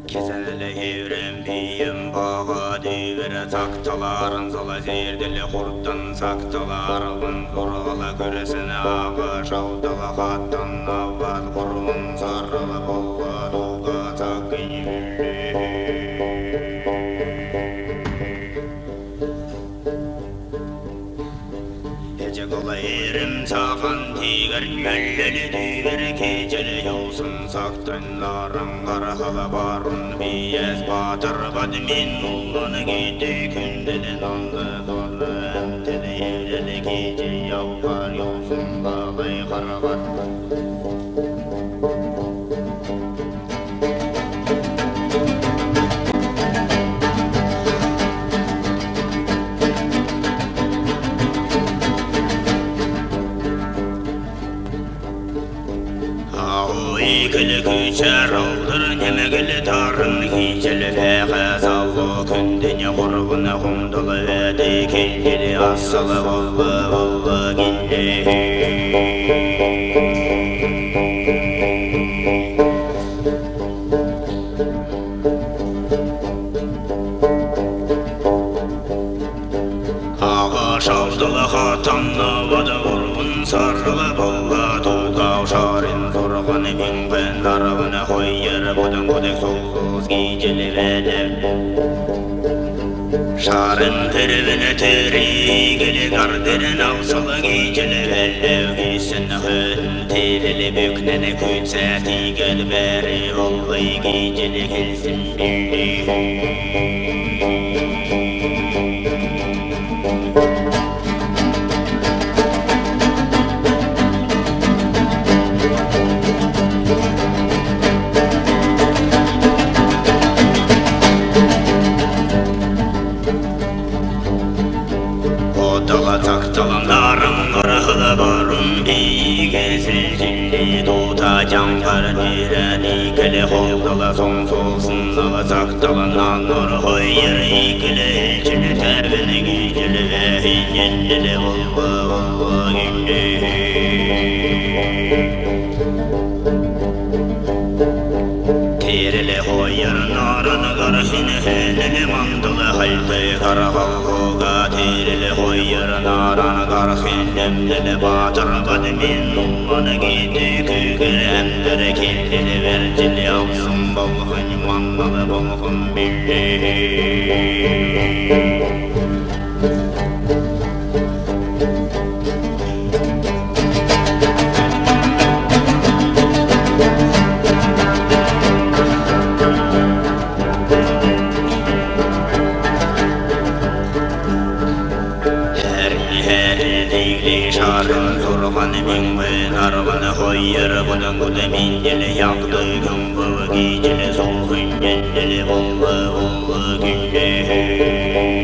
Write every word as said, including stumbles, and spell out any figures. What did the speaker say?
Кезәнәлә эврән бийән баһад ивр, цаг таларн зала зердл хурдан, цаг таларн зурһла күрсн ага шавдла хатан авад, һурвн сарла болад уга цагинь үллә. Эҗ гол эрм цаһан тигәр мөлләл дүүвр кеҗәл йовсн цагтан, наран һарһла барун бийәс баатр бадмин улан гидг, күндл нанд дор әмтн эврәл кеҗ йовхар, йовсн балай харһад. Аһу икл күчәр алдр немгл тарн, кеҗәл бәәх залу күнднь һурвн хумдл бәәдг, келдл асл болв, болв гинлә. Ага шавдла хатан авад, һурвн сарла болад уга, шарин зурһан миңһн арвн хойр, будан гудг сулдус гиҗл бәәлв. Шарин первнь төриг гар деер авсл гиҗл бәәлв. Гисн хөөн тиирл бүкнән күцәд, тиигәд бәәр болв гиҗл келсн билә. Одла цагтла нарн һарһла барун бийиг селҗлә, дута җаңһар нерән икл холдла соңсулсн. Одла цагтла нанур хойр икл элчн тәвн гиҗл бәәһинь, эндл болв, болв гинлә. Тиирл хойр наран һархин, эннь мандл хальд һарһад уга. Тиирл хойр наран һархин, эннь баатр бадмин улан гидг, күүкд әмтн келдл бәрҗл авсн болһнь мандл болһн билә. Хәрн хәрл диглә шарин зурһан, миңһн арвн хойр, будан гудг менҗл яһҗ гембв гиҗл сулдхнь эндл болв, болв гинлә.